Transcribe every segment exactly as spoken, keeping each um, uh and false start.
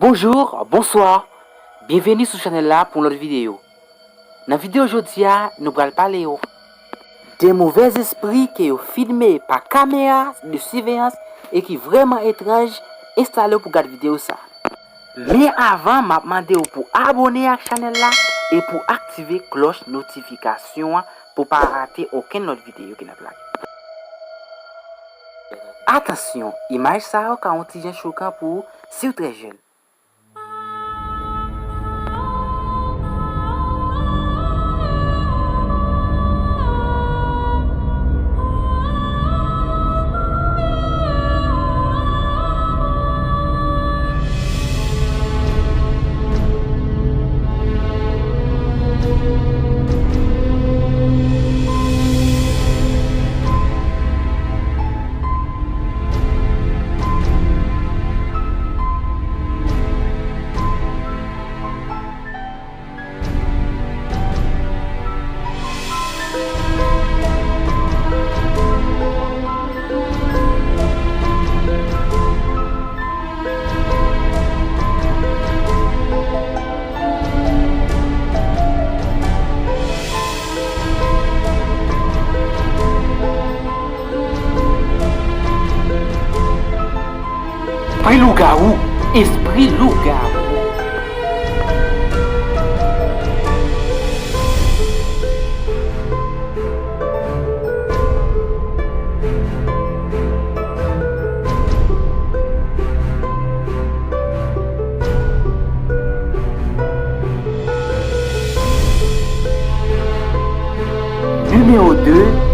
Bonjou, bonswa, byenveni sou chanèl la pou yon lòt videyo. Nan videyo jodi a, nou pral pale w de movèzespri ke yo filme pa kamera de siveyans e ki vrèman etranj, enstale w pou gad videyo sa. Men avan, m ap mande w pou abòne ak chanèl la e pou aktive klòch notifikasyon an pou w pa rate okenn lòt videyo ke n ap lage. Atansyon, imaj sa yo ka yon ti jan chokan pou ou si w trè jèn. Espri lougawou, espri lougawou. Nimewo de.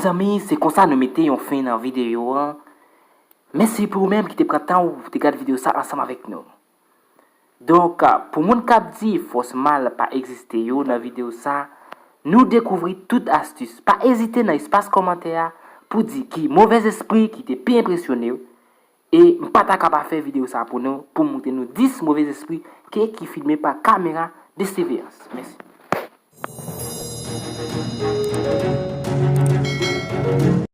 Mezanmi, se konsa nou mete yon fen nan videyo an. Mèsi pou ou menm ki te pran tan ou te gade videyo sa ansanm avèk nou. Donk, pou moun k ap di fòs mal pa egziste yo nan videyo sa, nou dekouvri tout astis. Pa ezite nan espas kòmantè a pou di ki movèzespri ki te pi enpresyone w. E m pa ta ka pa fè videyo sa pou nou, pou m montre nou dis movèzespri ke ki filme pa kamera de siveyans. Mèsi.